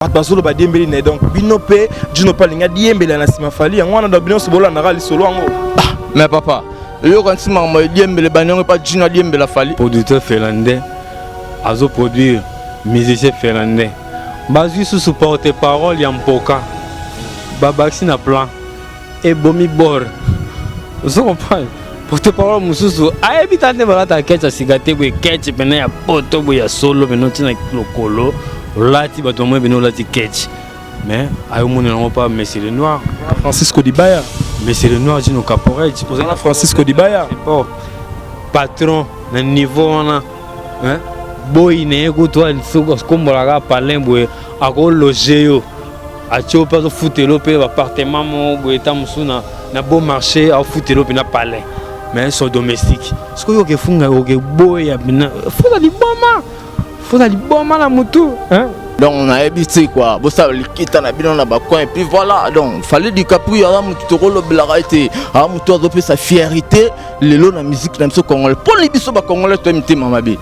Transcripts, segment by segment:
Bato bazoloba diembeli na ye, donc bino mpe Jino mpe alingi adiembela na nsima Fally. Yango wana, donc bino nyonso bolandaka lisolo yango. Ah, mais papa, eyoka nti makambo ediembele bani yango epa Jino adiembela Fally. Producteur finlandais azoproduire musicien finlandais, bazwi susu porte parole ya mpoka, babakisi na plan ebomi bor. Ozo comprendre? Porte parole mosusu ayebi ta nde balata ketch ya sika te boye, ketch pene ya poto boye ya solo pene otina lokolo olati, bato bamoi pene olati ketch, mais ayomona yango pa Monsieur le Noir. Francisco Dibaya. Monsieur le Noir Gino Caporej. Ozala Francisco Dibaya. Patron na niveau wana, hein? Boyi na ye kutu soki akombolaka palin boye, akologe yo, atie yo mpe azofutela yo mpe baappartement moko boye, ta mosusu na beau marché, afutela yo mpe na palin, mais son domestique. Soki oyo okefunga, okeboya pena foza liboma, foza liboma na mutu, hein? Donc nayebi te quoi, bosala likita na bino na bacoin, et puis voilà. Donc Fally Dicaprio aza motu tokolobelaka ete aza motu azopesa fierté lelo na musique na biso congolais. Mponi biso bacongolais toye mitema mabe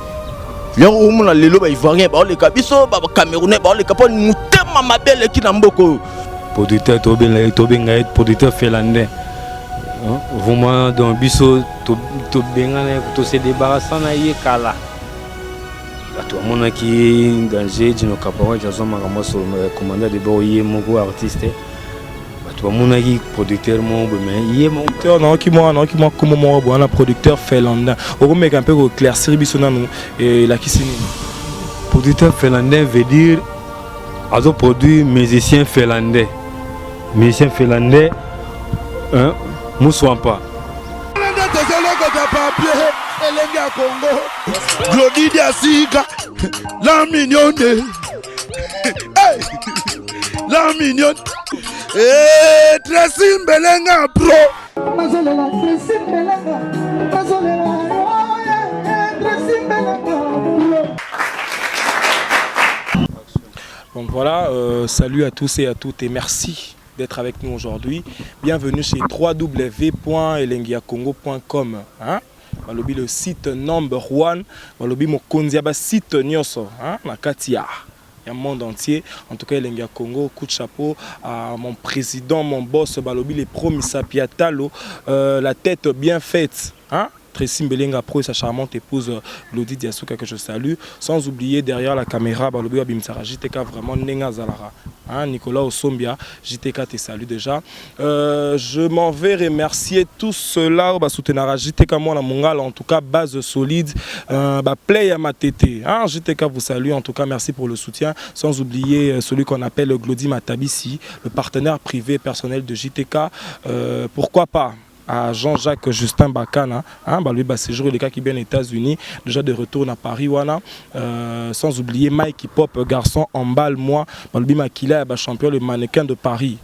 yango, omona lelo baivoirien baoleka biso, bacamerounais baoleka, mpo motema mabe eleki na mboka oyo. Producteur tobenga ye producteur finlandais vraiment. Donc biso tobengana ye, tose débarrassa na ye kala. Bato bamonaki danger. Dino Caporal azwa makambo commandant de bord, ye moko artiste. Bato bamonaki producteur moko boye, mais ye moko. Naoki mwa kombo moko boye wana, producteur finlandais. Okomeka mpe koéclaircir biso nanu, elakisi nini? Producteur finlandais veut dire azoproduire musicien finlandais, musicien finlandais, hein, Muswampa. Tozolokota papier elenge ya Kongo, Glodi Diasika, la mignonne, hey! La mignonne. Hey, Tracy Mbelenga pro. Nazolela Tracy Mbelenga, nazolela Tracy Mbelenga pro. Donc voilà, salut à tous et à toutes et merci d'être avec nous aujourd'hui. Bienvenue chez www.elengiyacongo.com. Hein? Balobi le site number one, balobi mokonzi ya ba site nyonso, hein? Na kati ya monde entier. En tout cas, Elengi ya Congo, coup de chapeau à mon président, mon boss, balobi les promis Sapiatalo, la tête bien faite. Hein? Tracy Mbelenga Pro et sa charmante épouse Glody Diasuka que je salue. Sans oublier derrière la caméra, balobi Abimsara JTK, vraiment Nenga Zalara. Hein, Nicolas Osombia, JTK te salue déjà. Je m'en vais remercier tous ceux-là, bah, soutenir JTK moi la Mongala, en tout cas base solide, bah, play à ma tété. Hein, JTK vous salue, en tout cas merci pour le soutien. Sans oublier celui qu'on appelle Glody Matabisi, le partenaire privé personnel de JTK. Pourquoi pas à Jean-Jacques Justin Bakana, hein, bah lui, bah, séjour les gars qui vient aux États-Unis, déjà de retour à Paris, wana, sans oublier Mike Pop, garçon en balle, moi, bah, lui, Makila, bah, champion, le mannequin de Paris.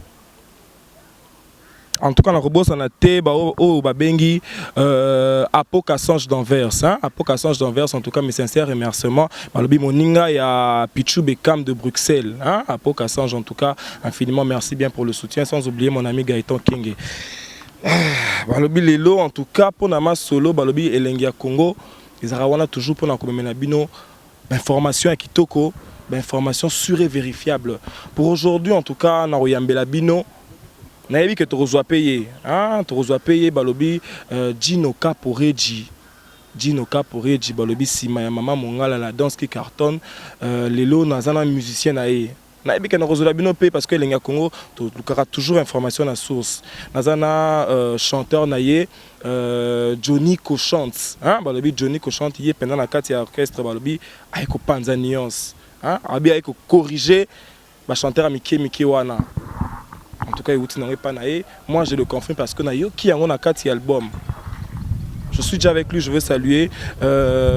En tout cas, nakobosana te oyo babengi Apoka Sange d'Anvers, hein? Apoka Sange d'Anvers, en tout cas mes sincères remerciements. Balobi moninga ya Pichou Bekam de Bruxelles, hein? Apoka Sange, en tout cas infiniment merci bien pour le soutien, sans oublier mon ami Gaëtan Kenge. Balobi lelo, en tout cas mpona masolo, balobi Elengi ya Congo ezalaka wana toujours mpona komemela bino bainformation ya kitoko, bainformation sûre et vérifiable. Pour aujourd'hui, en tout cas, nakoyambela bino, nayebi ke tokozwa mpe ye, tokozwa mpe ye, balobi Gino Caporeji, Gino Caporeji, balobi nsima ya mama Mongala, la danse qui cartonne. Lelo naza na musicien na ye, nayebi ke nakozwela bino mpe, parce que Elengi ya Congo tolukaka toujours information na source. Naza na chanteur na ye, Johnny Cochante, hein? Balobi Johnny Cochante, ye mpenza na kati ya orchestre, balobi aye kopanza nuance, hein? Abi aye kocorriger bachanteur ya mike mike wana. En tout cas euti nango epa na ye, moi je le confirme parce que nayoki yango na kati ya album. Je suis déjà avec lui, je veux saluer.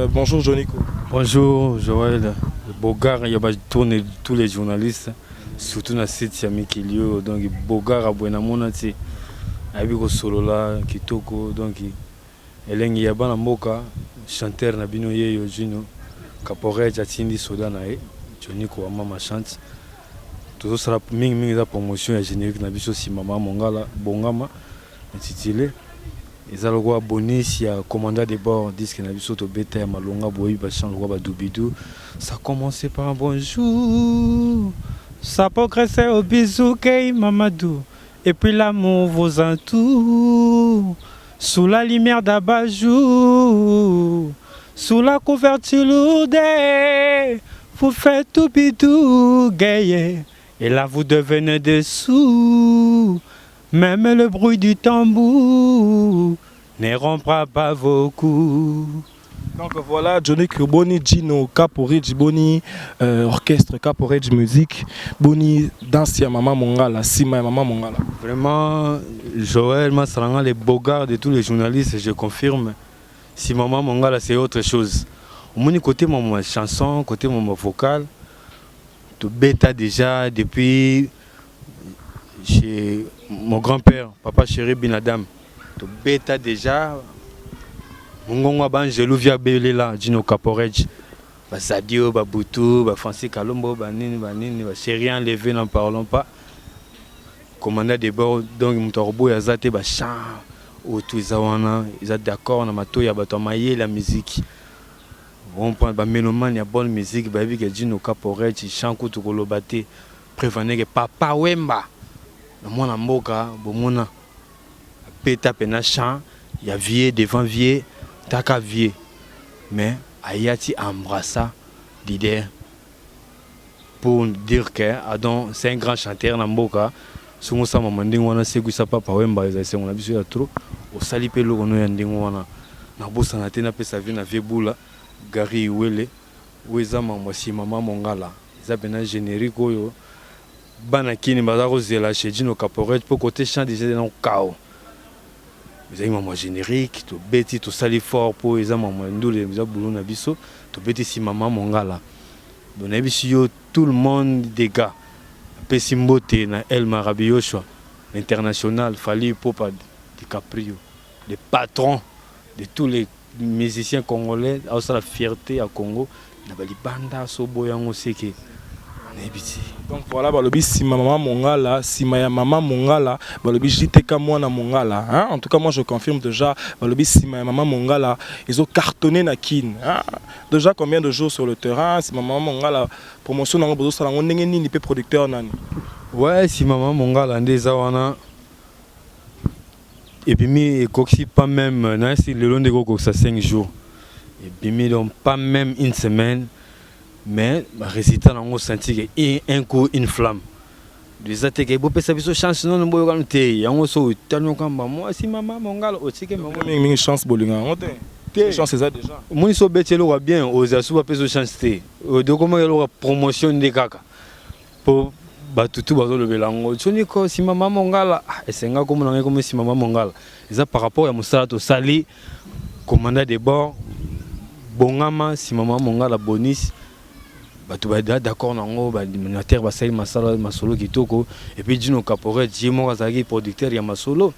Bonjour Johnny. Bonjour Joël Bogar, il y a tourné tous les journalistes, surtout na site ya mikili oyo. Donc Bogar aboye namona ti ayebi kosolola kitoko. Donc elengi ya bana mboka, chanteur na bino yeyo Jino Caporej, atindi soda na ye Johnny Kowamama chante. Tozosala mingimingi eza promotion ya générique na biso nsima ma Mongala Bongama, intitulé eza lokola bonus ya commandant de bord, disque na biso tobeta ya malonga. Boyebi bachant lokola badubidu, ça commençait par un bonjour. Ça progresse au bisou, Kay Mamadou. Et puis l'amour vous entoure. Sous la lumière d'abat-jour. Sous la couverture lourde. Vous faites tout bidou, gay. Et là, vous devenez dessous. Même le bruit du tambour ne rompra pas vos coups. Donc voilà, Johnny Boni, Gino Caporedge, Boni, orchestre Caporedge Music, Boni, danse ya Mama Mongala, Sima ya Mama Mongala. Vraiment, Joël Massalanga, les beaux gars de tous les journalistes, je confirme. Si Maman Mongala, c'est autre chose. Au moins, côté mon chanson, côté mon vocal, tout bêta déjà depuis chez mon grand-père, papa chéri Binadam. Tout bêta déjà. Mongongo ya baangelu via belela Gino Caporedge, basadio, babutu, bafrancis Kalombo, banini banini, bachéri enlevé, n'en parlons pas, commandant de bord. Donc moto akoboya aza te. Bachant oyo to eza wana eza d'accord na matoi ya bato ya mayele ya musique, comprendre bamélomane ya bonne musique, bayebi ke Gino Caporedge, chant kutu koloba te. Prévenir ke Papa Wemba na mwana mboka bomona apeta pena chant ya vie devant vie taka vie, mais ayati embrassa leader pour dire que Adon, c'est un grand chanteur na mboka. Songo osamama ndenge wana, sekwisa Papa Wemba, ezali esengo na biso ya trop. Osali mpe eloko no ya ndenge wana, nabosana te. Napesa vie na vie bula Gary Iwele oyo eza mambo nsima ma Mongala, eza mpena générique oyo bana kini baza kozela chez Gino Caporet, mpo côté chant déjà eza kao, ezali mambo ya générique. Tobeti, tosali fort mpo eza mambo ya ndule, eza bulu na biso. Tobeti nsima ma Mongala. Donc nayebisi yo, tout le monde des gars apesi mbote na El Marabi Yoshua international, Fally Ipupa DiCaprio, le patron de tous les musiciens congolais, aosala fierté ya Congo na balibanda. So boya yango seke nayebi ti. Donc voilà, balobi nsima Mama Mongala, nsima ya Mama Mongala, balobi JTK mwana Mongala, hein? En tout cas, moi je confirme déjà, balobi nsima ya Mama Mongala ils ont cartonné na Kin, hein? Déjà combien de jours sur le terrain, nsima Mama Mongala? Promotion nango bozosala yango ndenge nini mpe producteur nani? Ouais, nsima Mama Mongala nde eza wana, ebimi ekokisi pas même nayesi lelo nde ekokokisa 5 jours ebimi, donc pas même une semaine, mais barésultat nango senti ke un coup une flamme eza te ke bopesa biso chance nono boyokano te. Yango so otali okamba mwasi Mama Mongala otike. Mingi chance bolinga yango te. Te. Chance eza déjà. Omoni so obeti eloko ya bien, ozala so bapesa chance te, odokomaka eloko ya promotion nde kaka mpo bato tu bazolobela yango. Soniko nsima Mama Mongala esenga komona ngai komo nsima Mama Mongala eza par rapport ya mosala tosali. Commandant de bord bongama nsima Mama Mongala bonis bato bada d'accord nango, baanimateur basali masala masolo kitoko. Et puis Gino Caporet ye moko azalaki producteur ya masolo.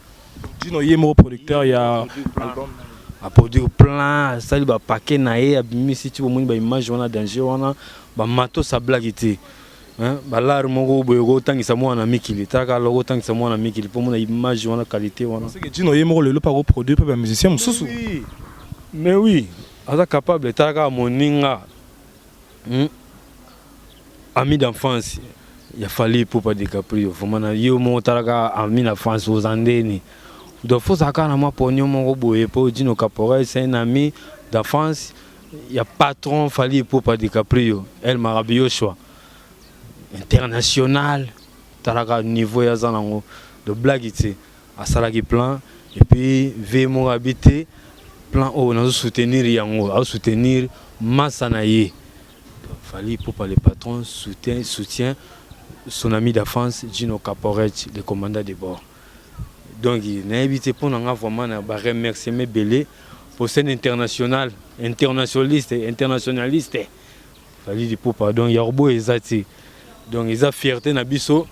Gino ye moko producteur ya album. Aproduire plein, asali bapake na ye, abimisi ti bomoni baimage wana, danger wana, bamatos ablaki te, balare moko boye kotangisa mwana mikili, talaka loko otangisa mwana mikili mpo mona image wana, qualité wana. Gino ye moko lelo mpa koproduire mpe bamusicien mosusu. Mais oui, aza capable. Talaka moninga, Ami d'enfance ya Fally Ipupa DiCaprio, vraiment na yo moko talaka ami d'enfance oza ndeni. Donc faut ozalaka na mwa pognon moko boye mpo Gino Caporal, c'est un ami d'enfance ya patron Fally Ipupa DiCaprio, El Marabi Yoshua international. Talaka niveau ye aza nango de blague te. Asalaki plan et puis ve moko abi te plan oyo nazosoutenir yango, azosoutenir masa na ye. Fally Ipupa le patron soutient son ami d'enfance Gino Caporet, le commandant de bord. Donc nayebi te mpo na nga vraiment na baremerciement ebele pour scène internationale, internationaliste, internationaliste Fally Ipupa. Donc ya koboya eza te. Donc eza fierté na biso,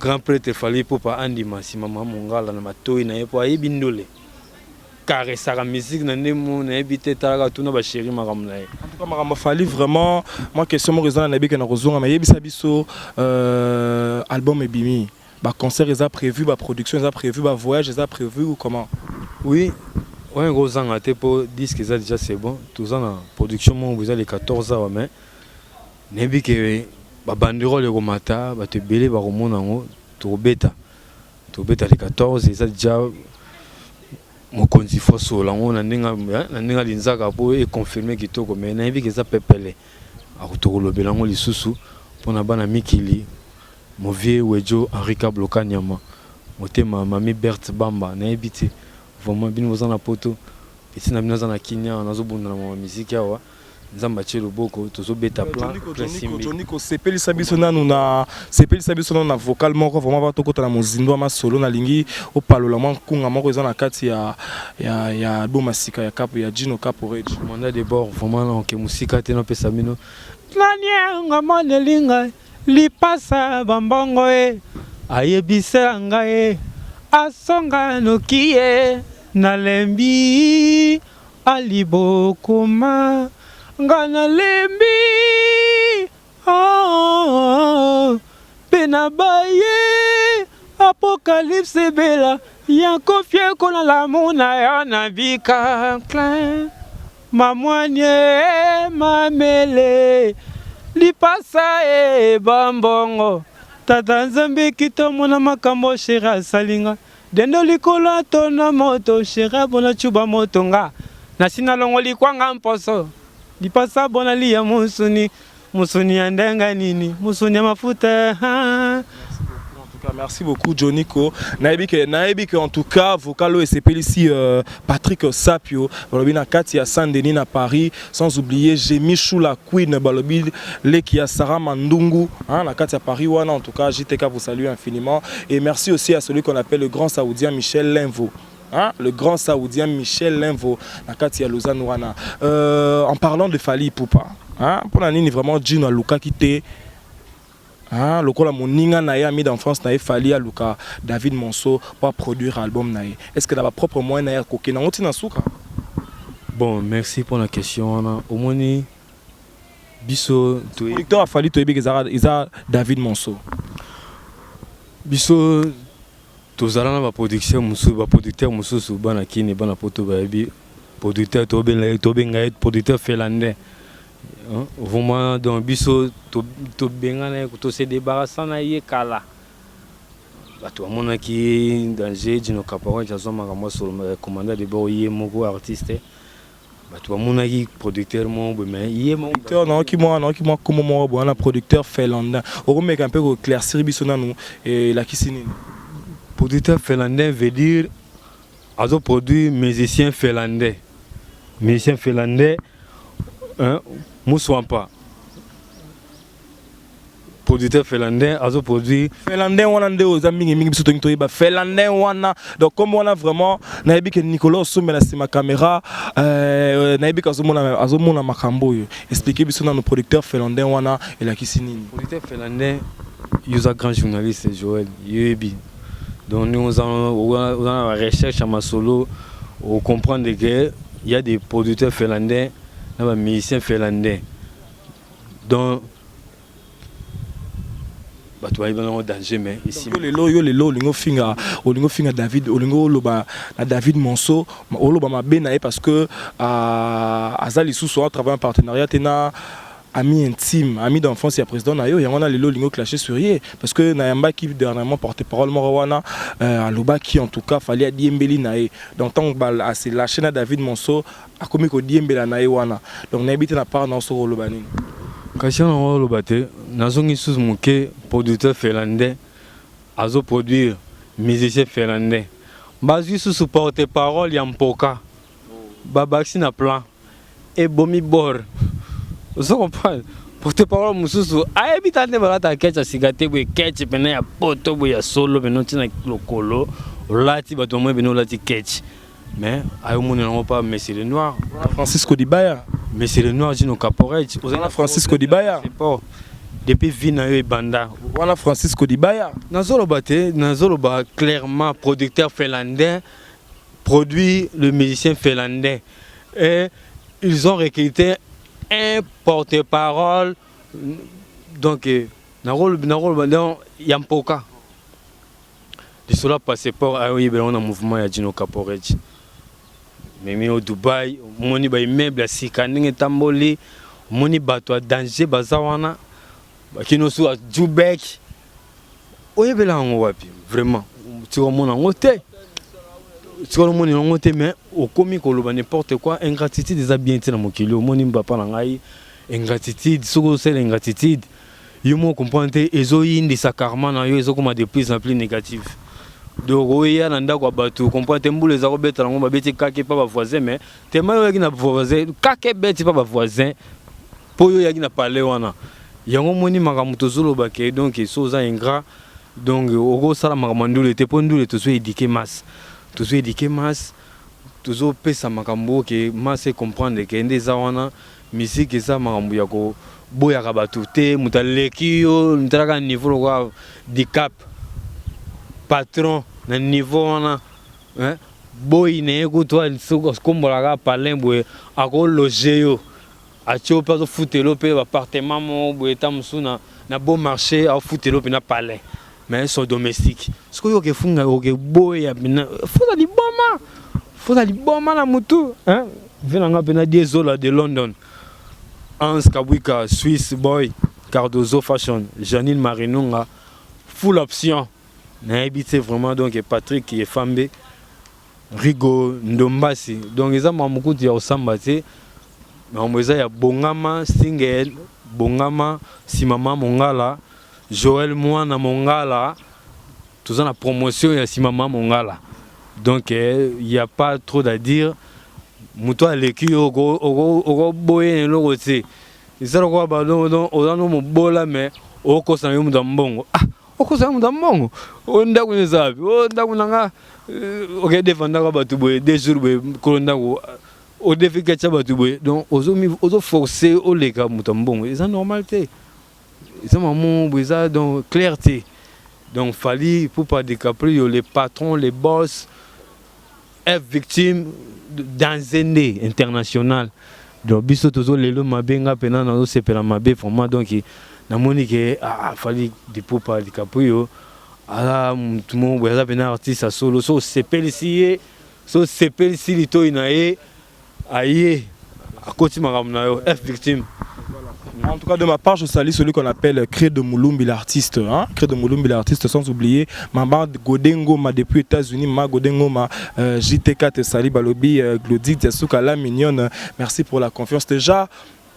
grand prêtre Fally Ipupa andima nsima ma Mongala na matoi na ye mpo ayebi ndole karesaka musique na nde mo nayebi te. Talaka tuna bachéri makambo na ye. En tout cas, makambo Fally, vraiment, moi question moko eza na nayebi ke na kozonga ma yebisa biso, album ebimi, baconcert eza prévu, baproduction eza prévu, bavoyage eza prévu ou comment? Oui, oyo kozanga te mpo disque eza déjà, c'est bon. Toza na production moko eza le 14 awa, mais nayebi ke Ba banderole ekomata, bato ebele bakomona yango, tokobeta. Tokobeta le 14, eza dejà mokonzi faut asolola yango na ndenge na ndenge alinzaka mpo e confirmer kitoko, mais nayebi ke eza pepele. Tokolobela yango lisusu mpona bana mikili. Mon vieux Wejo Henri Kablo Kanyama, motema Mami Berthe Bamba, nayebi te vraiment bino boza na poto, eti na bino aza na Kenya, nazobunda na mama miziki awa. Nzambe atie loboko, tozobeta plan plein simbi. Joniko, sepelisa biso nanu na sepelisa biso nanu na vocal moko vraiment va tokota na mozindo ya masolo. Nalingi opalola mwa nkunga moko eza na kati ya album ya sika ya Capo ya Gino Caporeji. Mandat de bord vraiment naoke mosika te, napesa bino nani amoneli ngai lipasa bambongo e ayebisela ngai e asonga noki ye nalembi alibokoma nga nalembi oh, mpe na baye apocalypse ebela ya kofie kolala na yo na bika clin mamwanie mamele lipasa e bambongo tata Nzambe kitomona makambo chéri asalinga dendo likolo atona moto chéri abona cuba moto nga nasi nalongoli kwanga mposo lipasa bona liya musuni musuni ya ndenge nini musuni ya mafuta ha. En tout cas, merci beaucoup Joniko. Nayebi que en tout cas vocal oyo esepelisi Patrick Sapio balobi na kati ya Saint-Denis na Paris, sans oublier Jemi Chou la Queen, balobi leki ya Sarah Mandungu, hein, na kati ya Paris wana. En tout cas, JTK vous salue infiniment et merci aussi à celui qu'on appelle le grand saoudien Michel Linvo, hein, le grand saoudien Michel Linvo na kati ya Lausanne wana. En parlant de Fally Ipupa, hein, mpona nini vraiment Gino alukaki te, hein, lokola moninga na ye, ami d'enfance na ye Fally, aluka David Monso po produire album na ye? Est ce que na bapropre moyen na ye akokende yango ntina suka? Bon, merci pour la question wana. Omoni biso Producteur ya Fally, toyebi eza David Monso. Biso tozala na baproduction mosusu, baproducteur mosusu, bana kini, bana poto bayebi producteur tobenga ye producteur finlandais. Vraiment, donc biso tobengana ye, tose débarrassa na ye kala. Bato bamonaki danger. Dino Caporal azwa makambo asolo commandant de bord, ye moko artiste. Bato bamonaki producteur moko boye, mais ye moko Producteur, naoki mwa kombo moko boye wana, producteur finlandais. Okomeka mpe koéclaircir biso nanu elakisi nini? Producteur finlandais veut dire azoproduire musicien finlandais, musicien finlandais, hein, Muswampa, producteur finlandais azoproduire. Finlandais wana nde oyo eza mingimingi. Biso tolingi toyeba finlandais wana. Donc kombo wana vraiment nayebi ke Nicolas Osombe na nsima caméra, nayebi ke azomona makambo oyo. Explique biso nano producteur finlandais wana elakisi nini? Producteur finlandais, yo oza grand journaliste, Joël, yoyebi. Donc ndenge oza na barecherche ya masolo, ocomprendre que y a des producteurs finlandais na bamusiciens finlandais. Donc bato bayebi nango danger, mais ici Yo lelo olingi ofinga David, olingi oloba na David Monso, oloba mabe na ye parce que aza lisusu atravaille en partenariat te na ami intime, ami d'enfance ya président na yo. Yango wana lelo olingi oclashe sur ye? Parce que nayambaki dernièrement porte parole moko wana, alobaki en tout cas Fally adiembeli na ye. Donc ntango ase lâche na David Monso, akomi kodiembela na ye wana. Donc nayebi te na part na soki oloba nini. Kasi wana oloba te, nazongi susu moke. Producteur finlandais azoproduire musicien finlandais, bazwi susu porte parole ya mpoka, babakisi na plan ebomi bor. Ozo comprendre? Porte parole mosusu ayebi ta nde balata ketch ya sika te boye, ketch pene ya poto boye ya solo pene otina lokolo olati, bato bamoi pene olati ketch, mais ayomona yango pa Monsieur le Noir. Francisco Dibaya. Monsieur le Noir Gino Caporet. Wana Francisco Dibaya. Depuis vie na yo ebanda. Wana Francisco Dibaya. Nazoloba te, nazoloba clairement: producteur finlandais produit le musicien finlandais et ils ont recruté un porte-parole. Donc nakoloba donc ya mpoka lisolo ya passeport ayoyebela ngo na mouvement ya Gino Caporeji. Memi o Dubai, omoni baimmeuble ya sika ndenge etamboli, omoni bato ya danger baza wana. Bakino su Jubek. Oyebela yango wapi vraiment? Tika omona yango te. Tika omona yango te, mais okomi koloba n'importe quoi. Ingratitude eza bien te na mokili. Omoni papa na ngai, ingratitude, soki osala ingratitude, yo moko comprendre te, ezoyindisa karma na yo, ezokoma de plus en plus négative. Donc oya na ndako ya bato, comprendre te, mbula eza kobeta nango, babeti kake mpa bavoisin, mais tema oyo oyaki na voisin, kake ebeti mpa bavoisin mpo oyo oyaki na palais wana. Yango omoni makambo tozoloba ke donc so oza ingrat, donc okosala makambo ya ndule te, mpo ndule tozo éduquer masse, tozo éduquer masse, tozopesa makambo oyo ke masse ecomprendre ke nde eza wana. Musique eza makambo ya koboyaka bato te. Moto aleki yo, talaka niveau lokola Dicap, patron na niveau wana, hein? Boyi na ye kutu akombolaka palin boye, akologe yo, atie yo mpe azofutela yo mpe baappartement moko boye, ta mosusu na bon marché, afutela yo mpe na palin, mais son domestique. Soki oyo okefunga, okeboya mpena, foza liboma, foza liboma na mutu, hein? Ve na nga mpena Diesola de London, Hans Kabwika, Swiss Boy, Cardozo Fashion, Janine Marinunga, full option, nayebi te vraiment. Donc Patrick Efambe, Rigo Ndombasi, donc eza makambo kutu ya kosamba te, makambo eza ya bongama single, bongama Simama Mongala, Joël Mwana Mongala, toza na promotion ya Simama Mongala. Donc il y a pas trop à dire. Moto aleki yo, okoboye na eloko te. Eza lokola bado oza no mobola, mais okosana yo moto ya mbongo. Ah, okosana yo moto ya mbongo, oyo ndako eza wapi? Oyo ndako na nga, okedefa ndako ya bato boye, 2 jours boye, kolo ndako odefi katia bato boye. Donc ozoforce oleka moto ya mbongo, eza normal te, eza mamo boye, eza donc clair te. Donc Fally Ipupa DiCaprio, les patrons, les boss, F victime danzende international. Donc biso tozo lelo mabe, nga mpena nazosepela mabe vraiment. Donc namoni ke ah, Fally Ipupa DiCaprio aza mutu moko boye, aza mpena artiste ya solo. So osepelisi ye, so osepelisi litoi na ye, aye akoti makambo na yo, F victime. En tout cas, de ma part, je salue celui qu'on appelle Cré de Moulumbi, l'artiste. Hein? Cré de Moulumbi, l'artiste, sans oublier Maman Godengoma depuis États-Unis, Maman Godengoma, JTK te sali Balobi, Glody Diasuka, la mignonne. Merci pour la confiance. Déjà,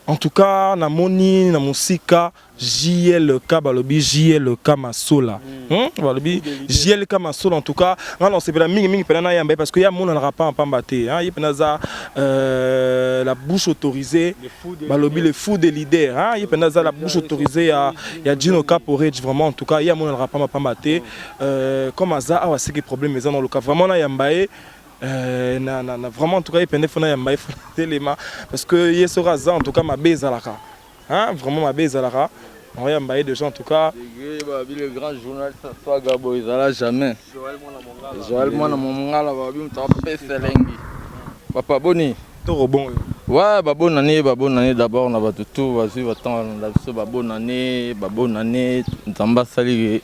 en tout cas, na moni, na musika, JLK Balobi, JLK Masola. Balobi, JLK Masola, en tout cas, non, c'est la mingi mingi pena yamba parce que ya mona na pas pamba te, hein, il pena la bouche autorisée, balobi le fou des leaders, hein, il pena la bouche autorisée ya Gino Caporage vraiment. En tout cas, ya mona na pas pamba te. Comme aza awa, c'est que problème eza dans le cas vraiment na yamba na vraiment, en tout cas, il pene fona yamba fona telema parce que ye sera aza, en tout cas mabe ezalaka, hein, vraiment mabe ezalaka, oyamba ye déjà en tout cas. Le grand journaliste Swaga boy ezala jamais Joël Mwana Mongala, babi moto apesa elengi. Papa, boni? Toro bon. Ouais, babonne année, babonne année d'abord na bato tout bazwi batango balanda biso. Babonne année, babonne année. Nzambe asali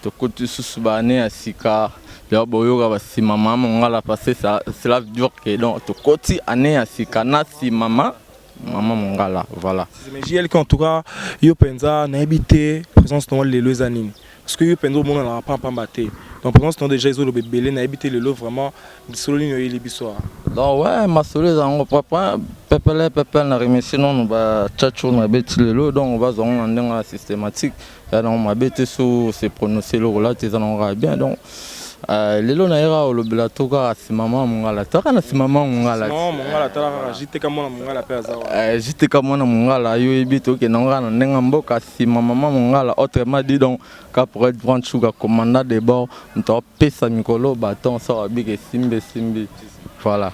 tokoti susu baannée ya sika. Ya boyoka basima mama Mongala, parce que cela veut dire que donc tokoti année ya sika na nsima ma mama Mongala, voilà. Mais JLK, en tout cas, yo penza nayebi te présence nango lelo eza nini, parce que yo mpenza omonanaka pampamba te. Donc présence nango déjà ezoloba ebele. Nayebi te lelo vraiment lisolo nini oyeli biso awa. Donc ouais, masolo eza yango papa pepele pepele. Na remercie nanu bachacho na beti lelo. Donc bazwa yango na ndenge ya systématique, ya nango mabe te, so se prononce eloko te, eza nango kaka bien. Donc lelo nayeka kolobela to kaka nsima mama Mongala, toka na nsima mama Mongala. Mama Mongala, tala kaka JTK Mwana Mongala mpe aza wana. JTK Mwana Mongala, yo oyebi, tokende yango kaka na ndenge ya mboka, nsima mama Mongala, autrement dit donc Caporal Grand Sugar, commandant de bord, moto apesa mikolo baton soko abika esimbi esimbi, voilà.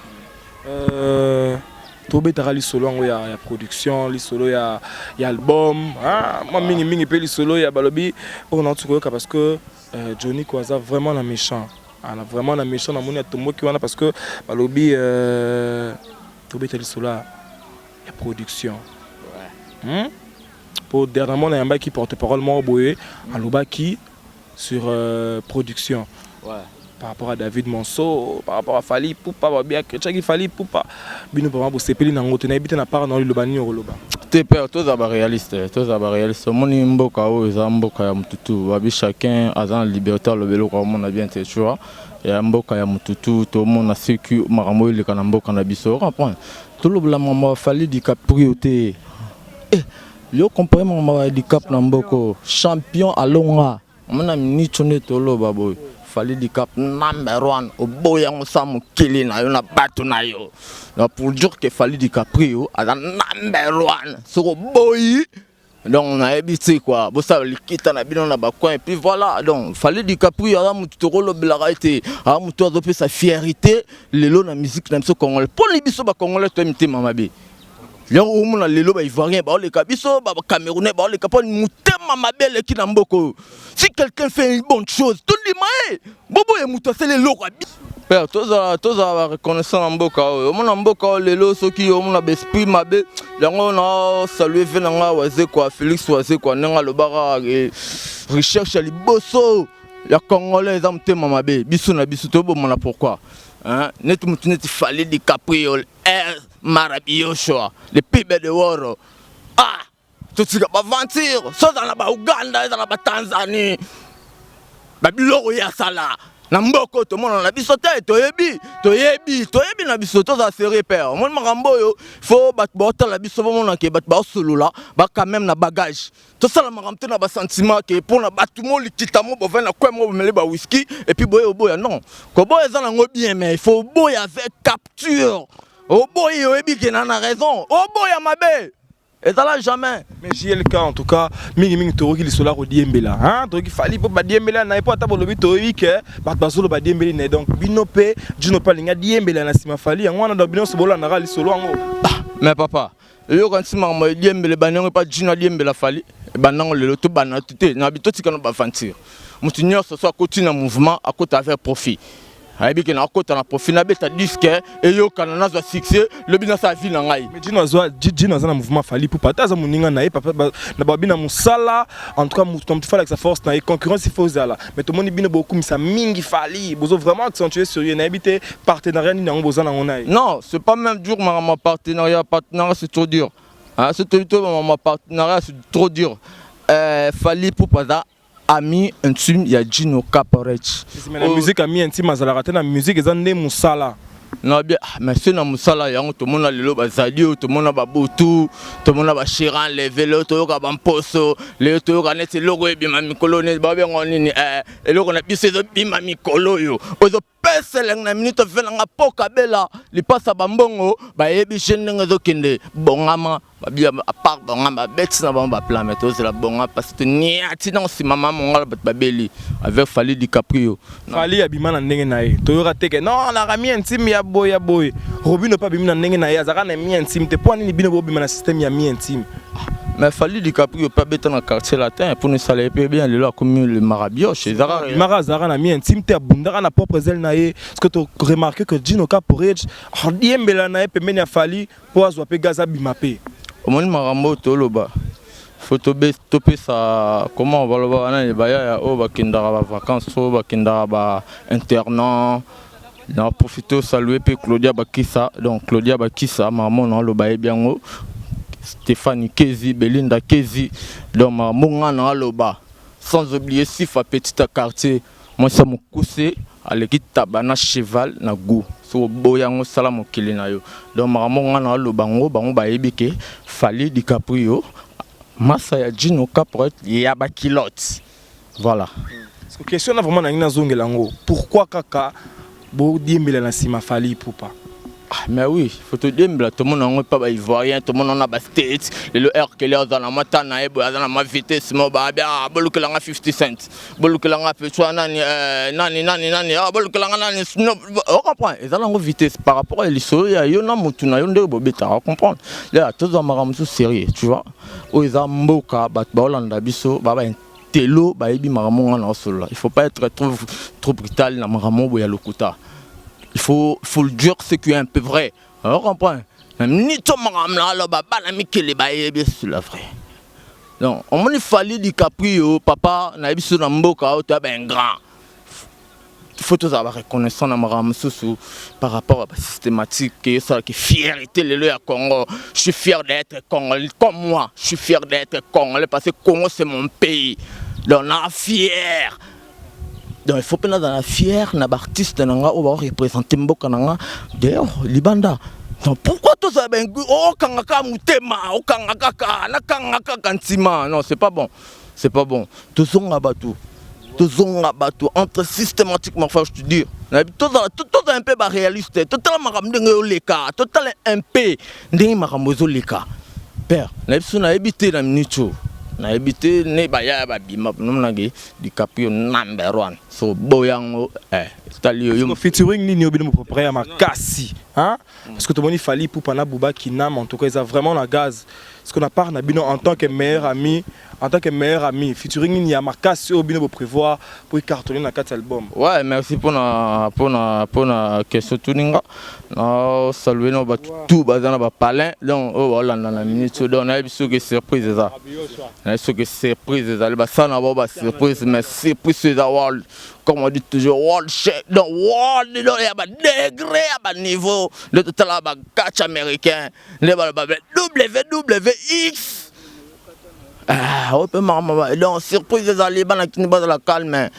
Tobetaka lisolo yango ya production, lisolo ya album, mwa mingimingi mpe lisolo ya balobi oyo nauti koyoka, parce que Johnny ko aza vraiment na méchant, ana vraiment na méchant. Namoni atomboki wana parce que balobi tobeta lisolo ya production, Po dernièrement nayambaki porte-parole moko boye, alobaki sur production par rapport à David Monso, par rapport à Fally Ipupa, babia chaki Fally Ipupa, bino vraiment bosepeli nango te. Nayebi te na part na liloba nini okoloba. Te père, tozala baréaliste, tozala baréaliste. Omoni, mboka oyo eza mboka ya motutu babi, chacun aza na liberté aloba eloko amona bien te, tu vois. Ya mboka ya motutu, tomona soki makambo oyo eleka na mboka na biso, comprendre. Tolobela makambo ya Fally DiCaprio te. Eh, yo compare makambo ya Dicap na mboka, champion alonga. Omona, miniti nde toloba boye, Fally Dicap number one. Oboyango sa mokili na yo na bato na yo. Donc pour dire que Fally DiCaprio aza number one, soki oboyi, donc nayebi te quoi. Bosala likita na bino na bacoin, et puis voilà. Donc Fally DiCaprio aza motu tokolobelaka ete aza motu azopesa fierté lelo na musique na biso congolais. Mponi biso bacongolais toye mitema mabe. Yango omona lelo baivoirien baoleka biso, bacamerounais baoleka, mpo motema mabe eleki na mboka oyo. Si quelqu'un fait une bonne chose, tondima ye. Boboye moto asali eloko ya biso. Père, tozala bareconnaissant na mboka oyo. Omona, mboka oyo lelo, soki omona baesprit mabe yango, na salue ve na ngai Wazekwa, Félix Wazekwa, ndenge alobaka, recherche ya liboso ya congolais eza motema mabe. Biso na biso tobomana. Pourquoi? Neti motu neti Fally DiCaprio R Marabiyoshua, le pibe de woro. Ah, totika baventure. So ezala na bauganda, ezala na batanzanie, babiloko ye asala na mboka oyo tomona na biso te. Toyebi, toyebi, toyebi na biso. Tozala sérieux, père. Omoni, makambo oyo fo bato baotala biso, bomona ke bato baosolola ba quand même na bagage. Tosala makambo te na basentiment ke mpona bato mo likita mo bovai na kwe mo bomeli bawhisky et puis boye oboya. Non, koboya eza nango bien, mais il faut oboya avec capture. Oboyi, oyebi ke na raison, oboya mabe ezala jamais. Mais JLK, en tout cas, mingi mingi toyoki lisolo ya kodiembela, hein. Toyoki Fally mpo badiembela na ye, mpo ata bolobi, toyoki ke bato bazoloba diembeli na ye. Donc bino mpe, Jino mpe alingi adiembela na nsima Fally. Yango wana, donc bino nyonso bolandaka lisolo yango. Ah, mais papa, eyoka nti makambo ediembele banyango epa Jino adiembela Fally ebandango lelo. Tobanda te na bi, totika no baventure. Moto nyonso so akoti na mouvement, akota avec profit. Ayebi ke na akota na profit, nabeta disque eyokana, nazwa succès, lobi nasala vie na ngai. Mais Jino azwa, Jino aza na mouvement Fally Ipupa ate, aza moninga na ye papa na babi na mosala. En tout cas, moto na moto falakisa force na ye. Concurrence il faut ozala, mais tomoni bino bokumisa mingi Fally, bozo vraiment accentuer sur ye. Nayebi te partenariat nini yango boza nango na ye. Non, c'est pas même dur, makambo partenariat. Partenariat, c'est trop dur, hein. C'est trop, makambo partenariat, c'est trop dur. Fally Ipupa aza ami intime ya Jino Caporech. Mais na musique, ami intime azalaka te. Na musique eza nde mosala. Na bien, mais se na mosala yango tomona lelo bazali oyo, tomona babutu, tomona bashiran leve, lelo toyoka bamposo, lelo toyoka neti eloko ebima mikolo, neti babengo nini, eloko na biso ezobima mikolo oyo ozopesa elengi na minute ove nanga mpo kabela lipasa bambongo bayebi je ndenge ezokende bongama babia. À part bongama, babeti na bango baplan, mais tozela bonga parce que toniati nango nsima ma mongala bato babeli avec Fally DiCaprio. Fally abima na ndenge na ye, toyoka te ke non, naka ami intime ya boye ya boye. Robino mpe abimi na ndenge na ye, azalaka na ami intime te. Mpo nini bino bobima na système ya ami intime? Mais Fally DiCaprio mpe abeta na Quartier Latin mpona esala ye mpe bien. Lelo akomi le marabioche, ezaka. Mara azalaka na ami intime te, abundaka na propre zele na ye. Parce que to remarque que Jino Caporage adiembela na ye pembeni ya Fally mpo azwa mpe gaz, abima mpe. Omoni, makambo oyo toloba, fo topesa comment baloba wana, bayaya oyo bakendaka bavacance, oyo bakendaka bainternat. Na profite osalue mpe Claudia Bakisa. Donc Claudia Bakisa, makambo na aloba yebi yango, Stéphane Kezi, Belinda Kezi. Donc makambo nga na aloba, sans oublier Sifa Petit Quartier, mwasi ya mokuse aleki taba na cheval na goût. So oboya yango, osala mokili na yo. Donc makambo nga na aloba yango, bango bayebi ke Fally DiCaprio masa ya Jino Caporet ya bakilote, voilà. Question na vraiment nangi nazongela yango: pourquoi kaka bodiembela na nsima Fally Ipupa? Ah, mais oui, faut todiembela. Tomona yango epa baivoirien, tomona na bastates. Lelo R. Kelly aza na mwa ta na ye boye, aza na mwa vitesse mo babia, bolukelanga 50 Cent, bolukelanga petwa nani, nani nani nani, bolukelanga nani. Ocomprendre, eza nango vitesse par rapport ya lisolo ya yo na motu na yo ndenge bobetaka. Ocomprendre, ya tozwa makambo mosusu sérieux, tu vois. Oyo eza mboka, bato baolanda biso, baba telo bayebi makambo nga na osolola. Il faut pas être trop, trop brutal na makambo boye ya lokuta. Il faut le dire ce qui est un peu vrai. On comprend nito makambo na aloba, bana mikili bayebi sur la vrai. Donc omoni, Fally DiCaprio, papa nayebi so na mboka oyo toya baingrand. faut tozala bareconnaissant na makambo mosusu par rapport à basystématique esalaki fierté lelo ya Congo. Je suis fier d'être Congolais. Comme moi, je suis fier d'être Congolais parce que Congo, c'est mon pays. Donc na fier, donc il faut mpe nazala fier na baartiste na nga oyo baoreprésente mboka na nga d'ailleurs libanda. Donc pourquoi tozala bengu, okanga kaka motema, okanga kaka, nakanga kaka ntima? Non, c'est pas bon, c'est pas bon. Tozonga bato, tozonga bato entre systématiquement. Enfin, je te dire, tozala un peu baréaliste, totala makambo ndenge ezoleka, totala un peu ndenge makambo ezoleka. Père na biso, nayebi te na minute oyo, nayebi te ne baya babima nomonaki DiCaprio number one. So boyango etali yo. Featuring nini oyo bino bopréparé ya makasi, hein? Parce que tomoni Fally Ipupa na Booba Kinam, en tout cas eza vraiment na gaz. Parce que na part na bino en tant que meilleur ami, en tant que meilleur ami, featuring nini ya makasi oyo bino boprévoir po ecartonner na kati album? Ouais, merci mpona question. Tuninga na salue na bato tout baza na bapalin, donc oyo baolanda na minute. Donc nayebi soki surprise eza, nayebi soki surprise ezali, basala na bao basurprise, mais surprise eza world, comme on dit toujours, world shake. Donc world, donc ya badegré, ya baniveau nde totala bacatch américain nde baloba WWX. Oyo mpe makambo. Donc surprise ezali, bana kini bazala calme,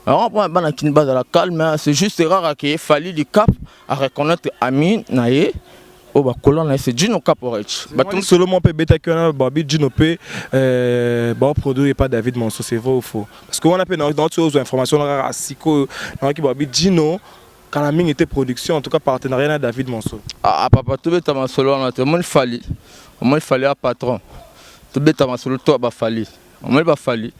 bana kini bazala calme. C'est juste rare ke Fally du Cap à reconnaître ami na ye oyo bakola na ye, c'est Gino Caporech. Bato solo mpe ebetaki wana, babi Gino mpe baoproduire pas David Monso, c'est vrai ou faux? Parce que wana mpe nauti ozwa information na kaka sikoyo, naoki babi Gino kala mingi te production, en tout cas partenariat na David Monso. Ah papa, tobeta masolo wana te. Omoni Fally, omoni Fally ya patron, tobeta masolo to ya baFally. Omoni baFally,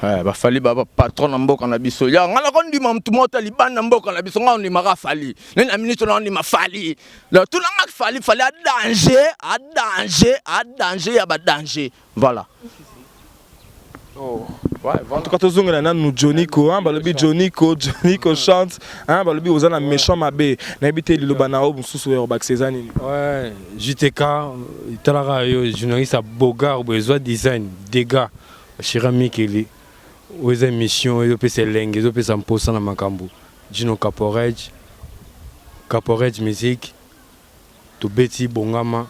baFally ba patron na mboka na biso. Ya nga nakondima mutu moko te libanda mboka na biso. Nga ondimaka Fally nde na minute na ondima Fally. Donc tunanga Fally, Fally a danger, a danger, a danger ya badanger, voilà. Oh. Ouais, voilà. En tout cas, tozongela nanu Joniko, hein, balobi Joniko, Joniko chante, hein, balobi oza na méchant mabe. Nayebi te liloba na yo mosusu oyo bakisa eza nini? Ouais, JTK, talaka yo journaliste ya Bogar boye, ezwa design dégâts bashira mikili oyo eza émission ezopesa elenge, ezopesa mposa na makambo. Gino Caporege, Caporege Musique, tobeti bongama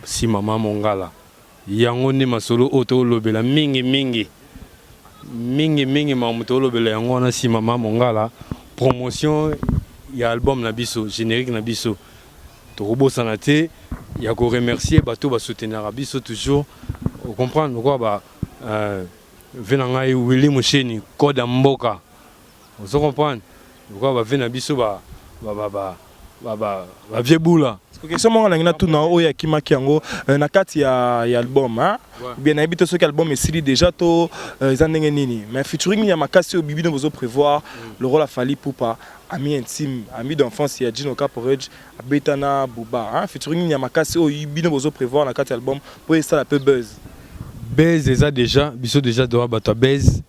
nsima ma mongala. Yango nde masolo oyo tolobela mingimingi, mingimingi makambo tolobela yango wana nsima ma mongala, promotion ya album na biso, générique na biso. Tokobosana te ya koremercier bato basoutenaka biso toujours, ocomprendre, lokola ba ve na ngai Willi Musheni, code ya mboka, ozo comprendre, lokola bave na biso bavie bula. Question moko nangi natuna oyo akimaki yango na kati ya album, hein? Bien, nayebi te soki album esili déjà to eza ndenge nini, mais featuring nini ya makasi oyo bibino bozo prévoir le rôle ya Fally Ipupa, ami intime, ami d'enfance ya Gino Caporage, abeta na Booba, hein? Featuring nini ya makasi oyo bino bozo prévoir na kati ya album po esala peu buzz? Buzz eza déjà, biso déjà toa bato ya buzz.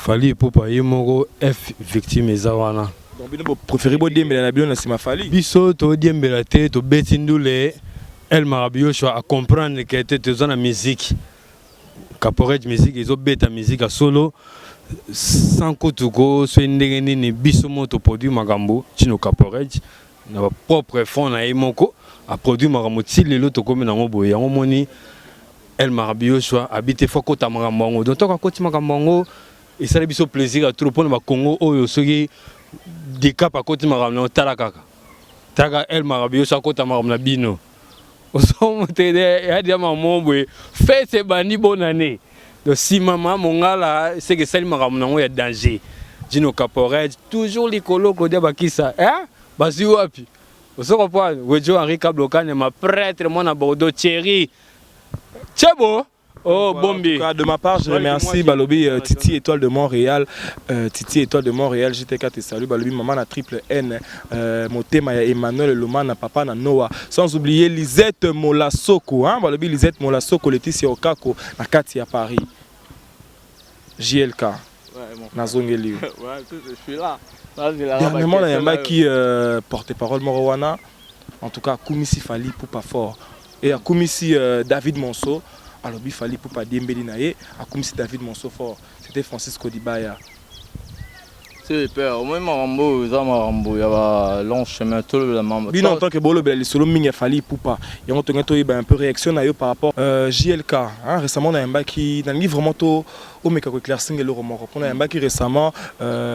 Fally Ipupa ye moko F victime eza wana. Donc bino bopréféré bodembela na bino na nsima Fally? Biso todiembela te, tobeti ndule. El Marabiosho acomprendre ke te, toza na musique Caporage Musique, ezobeta musique ya solo sans kutuko soki ndenge nini. Biso mo toproduire makambo, Tino Caporage na bapropre fond na ye moko aproduire makambo ti lelo tokómi nango boye. Yango moni El Marabiosho abi te, fo akota makambo yango. Donc toko akoti makambo yango, esali biso plaisir ya trop mpona bakongo oyo. Soki Dicap akoti makambo na otala kaka, taka El Marabiosho akota makambo na bino, ozomotele ya mamo boye, fete ebandi, bonane. Donc nsima ma mongala seke esali makambo nango ya danger. Gino Caporage toujours likolo, Claudia Bakisa, eh? Bazwi wapi, ozo comprendre? Wejo Henri Kablokane, ma prêtre, mwana Bordeaux, Thierry Tchebo. Oh, voilà, Bombi. En tout cas, de ma part, je remercie Balobi Titi Étoile de Montréal, Titi Étoile de Montréal, JTK te salue, Balobi Maman na triple N, Motema ya Emmanuel Lomana, papa na Noah, sans oublier Lisette Molasoko, hein, Balobi Lisette Molasoko, Laetitia Okako, na kati à Paris. JLK. Ouais, Nazongeli. Ouais, je suis là. Dernièrement, nayambaki porte-parole moko wana, en tout cas, akumisi Fally Ipupa fort. Et akumisi David Monso, alobi Fally Ipupa diembeli na ye, akumisi David Monso fort. C'était Francis Kodibaya. Te père, omoni makambo oyo eza makambo ya ba long chemin, tolobela mambo. Bino en tant que bolobela lisolo mingi ya Fally Ipupa, yango tongai toyeba un peu réaction na yo par rapport JLK, hein, récemment nayambaki, nalingi vraiment to omeka koéclaircir eloko moko mpo nayambaki récemment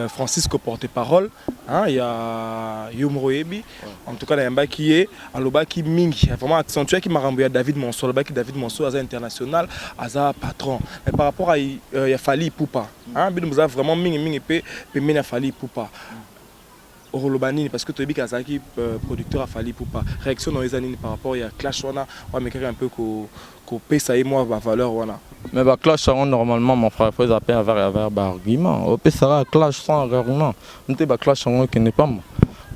Francisco, porte-parole, hein, ya yo moko oyebi. En tout cas nayambaki ye, alobaki mingi, vraiment accentuaki makambo ya David Monsoh. Alobaki David Monsoh aza international, aza patron, mais par rapport à ya Fally Ipupa, hein, bino boza vraiment mingi mingi mpe pembeni ya Fally Ipupa, okoloba nini? Parce que toyebi ke azalaki producteur ya Fally Ipupa. Réaction na yo eza nini par rapport ya clash wana oamekaki un peu kopesa ye mwa bavaleur wana? Mais baclash yango, normalement, mon frère, faut eza mpe avec baargument. Opesaka clash sans argument nte, baclash yango ekende pamba.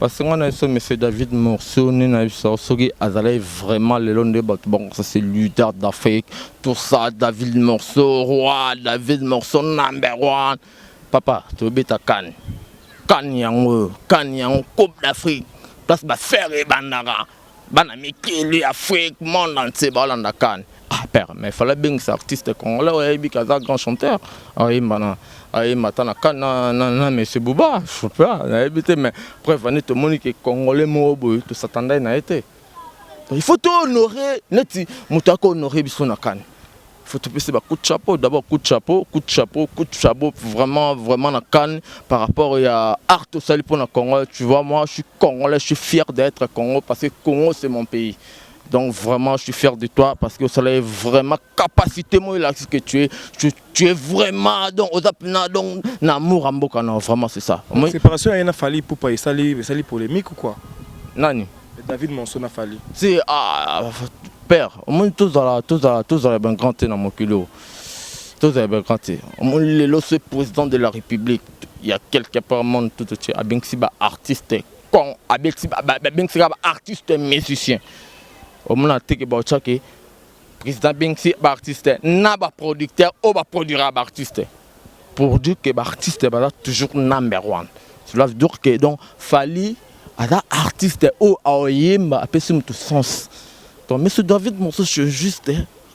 Parce que nga na biso, monsieur David Morceau nde na biso, soki azalaki vraiment lelo nde bato bango, ça c'est leader d'Afrique, tout ça, David Morceau roi, David Morceau number one. Papa, tobeta CAN, CAN yango, CAN yango, Coupe d'Afrique, place baaffaire ebandaka, bana mikili, Afrique, monde entier baolanda CAN. Ah père, mais fallait bengisa artiste congolais oyo ayebi aza grand chanteur, ayemba na ayemba ata na CAN na monsieur Bouba, je sais pas, nayebi te. Mais preuve ane tomoni ke Congolais moko boye tosatandai na ye te. Il faut tohonorer neti moto akohonorer biso na CAN, faut topesa ba coup de chapeau d'abord, coup de chapeau, coup de chapeau, coup de chapeau, vraiment, vraiment na CAN par rapport ya art tosali mpona Congo. Tu vois, moi je suis congolais, je suis fier d'être Congo parce que Congo, c'est mon pays. Donc vraiment, je suis fier de toi parce que ça est vraiment capacité, moi là, ce que tu es, tu es vraiment, donc oza pena donc na amour ya mboka. Non, vraiment, c'est ça. Moi, séparation ya na Fally Ipupa esali polémique ou quoi? Nani? David Monsoh na Fally. C'est ah père, omoni, tozala bagrand te na mokili oyo, tozala bagrand te. Omoni lelo ce président de la République, il y a quelque part monde tout entier abengisi baartiste con, abengisi kaka baartiste musicien. Omona teke baotiaki président abengisi baartiste na baproducteur oyo baproduira baartiste, pour dire que baartiste baza toujours number one. Cela veut dire que donc Fally aza artiste oyo aoyemba, apesi moto sens. Donc monsieur David Monsoh, c'est juste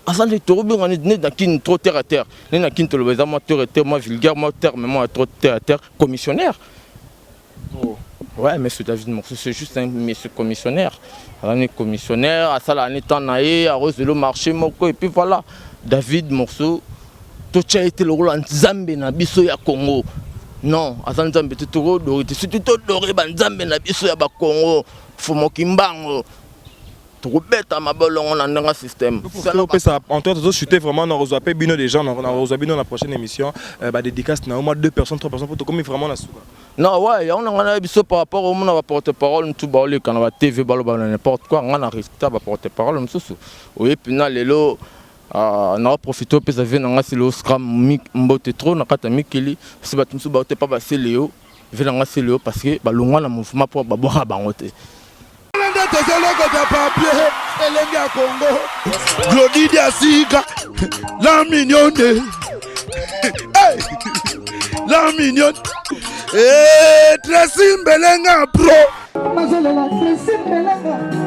aza nde tokobenga nde na kini trop terre à terre, nde na kini toloba eza mwa terre à terre, mwa vulgaire, mwa terme mwa trop terre à terre, commissionnaire. Oh. Ouais, monsieur David Monsoh, c'est juste un monsieur commissionnaire. Aza commissionnaire, asala ani temps na ye, arose le marché moko et puis voilà. David Monsoh, totya ye te lokola nzambe na biso ya Congo. Non, aza nzambe te, tokodore te. Surtout todore banzambe na biso ya bakongo, fumoki mbango, tokobeta mabolongo na ndenge système. Opesa en toi, tozochute vraiment na kozwa mpe bino déjà, na kozwa bino na prochaine émission, badédicace na yo mwa deux personnes, trois personnes, po tokomi vraiment na suka. Non, ouais, yango na ngai nayebi biso par rapport omona baporte-parole mosusu baoleka na batv, baloba na n'importe quoi. Ngai na respecta baporte-parole mosusu oye mpena lelo naoprofite opesa vie na ngai sele oscram mbote trop na kati ya mikili, parce bato mosusu baote pa basele yo vie na ngai sele yo, parce que balongwa na mouvement mpo babwaka bango te. Nde tozolokota papier elenge ya Congo, Glodidi asika la mignonne, hey! La mignonne. Hey, Tracy Mbelenga pro. Nazolela Tracy Mbelenga.